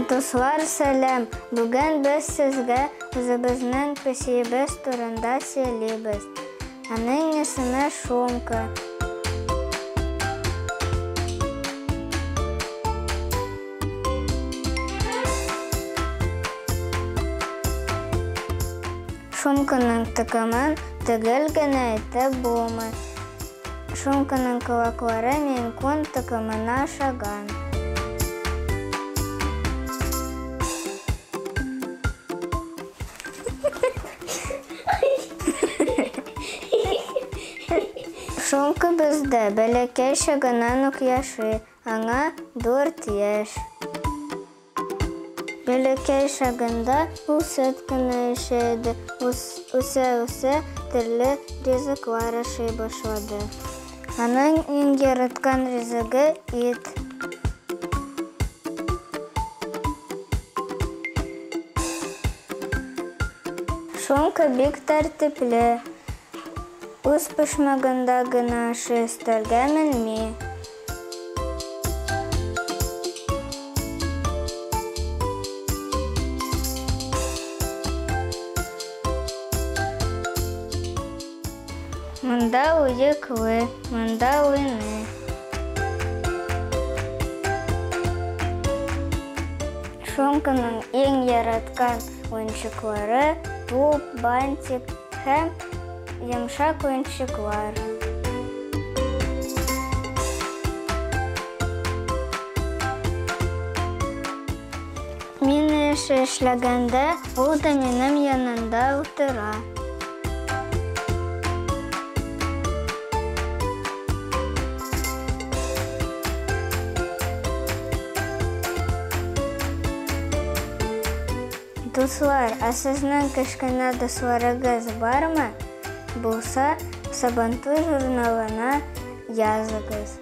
Дуслар, сәлам! Бүген без сезгә үзебезнең песиебез турында сөйлибез. Аның исеме Шумка. Шумканың токымын төгәл генә әйтеп булмый. Шумканың колаклары мейн-кун токымына ошаган. Шумка бездә бәләкәй чагыннан ук яши, аңа 4 яшь. Бәләкәй чагында ул сөт кенә эчә иде, үсә-үсә төрле ризыклар ашый башлады. Аның иң яраткан ризыгы, ит. Шумка бик тәртипле, үз почмагында гына ашый, өстәлгә менми. Монда ул йоклый, монда уйный. Шумканың иң яраткан уенчыклары, туп, бантик һәм йомшак уенчыклар. Мин эш эшләгәндә, ул да минем янында утыра. Дуслар, ә сезнең кечкенә дусларыгыз бармы? Булса, Сабантуй журналына языгыз.